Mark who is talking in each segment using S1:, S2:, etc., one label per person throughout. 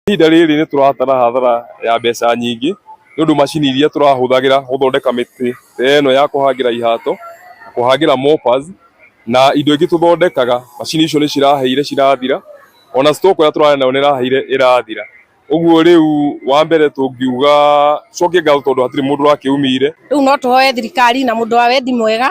S1: Ihinda rĩrĩ nĩ tũratara hathara ya mbeca nyingĩ nĩ ũndũ macini iria tũrahũthagĩra gũthondeka mĩtĩ ta ĩno ya kũhangĩra ihato, kũhangĩra moppers na indo ingĩ tũthondekaga, macini icio nĩ cirahĩire cirathira, ona stock ĩrĩa tũrarĩ nayo nĩ ĩrahĩire ĩrathira. Ũguo rĩu wa mbere tũngiuga cokie ngatho tondũ hatirĩ mũndũ ũrakĩumire.
S2: Rĩu no tũhoe thirikari na mũndũ wa wendi mwega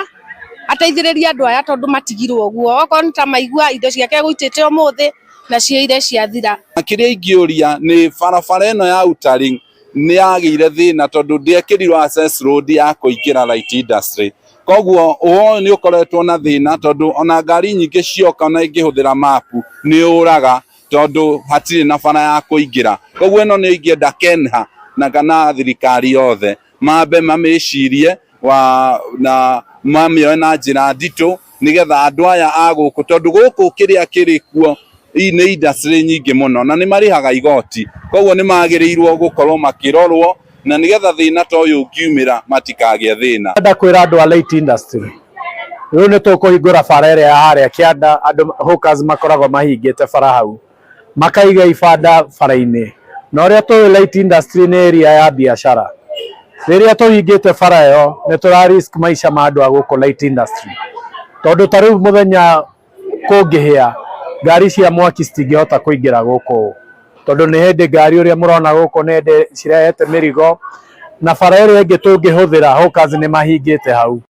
S2: ateithĩrĩrie andũ aya tondũ matigirwo ũguo, okorwo nĩ ta maigua indo ciake egũitĩte ũmũthĩ na ciĩire ciathira.
S3: Kĩrĩa ingĩũria nĩ barabara ĩno ya Outer Ring nĩ yagĩire thĩna tondũ ndĩekĩrirwo access road ya kũingĩra light industry. Koguo ũhoro ũyũ nĩ ũkoretwo na thĩna tondũ ona ngari nyingĩ cioka ona ingĩhũthĩra mapu nĩ yũraga tondũ hatirĩ na bara ya kũingĩra. Koguo ĩno nĩ ingĩenda KENHA na kana thirikari yothe mambe mamĩcirie wa na mamĩoe na njĩra nditũ nĩgetha andũ aya a gũkũ tondũ gũkũ kĩrĩa kĩrĩ kuo nĩ industry nyingĩ mũno na nĩ marĩhaga igoti, koguo nĩ magĩrĩirwo gũkorwo makĩrorwo na nĩgetha thĩna ta ũyũ ũngiumĩra matikagĩe thĩna.
S4: Ndenda kwĩra andũ a light industry rĩu nĩ tũkũhingũra bara ĩrĩa ya harĩa kĩanda, andũ hawkers makoragwo mahingĩte bara hau, makaiga ibanda bara-inĩ, na ũrĩa tũĩ light industry nĩ area ya biacara. Rĩrĩa tũhingĩte bara ĩyo nĩ tũra risk maica ma andũ a gũkũ light industry, tondũ ta rĩu mũthenya kũngĩhĩa, ngari cia mwaki citingĩhota kũingĩra gũkũ, tondũ nĩ hĩndĩ ngari ũrĩa mũrona gũkũ nĩ hĩndĩ cirehete mĩrigo, na bara ĩrĩa ĩngĩ tũngĩhũthĩra hawkers nĩ mahingĩte hau.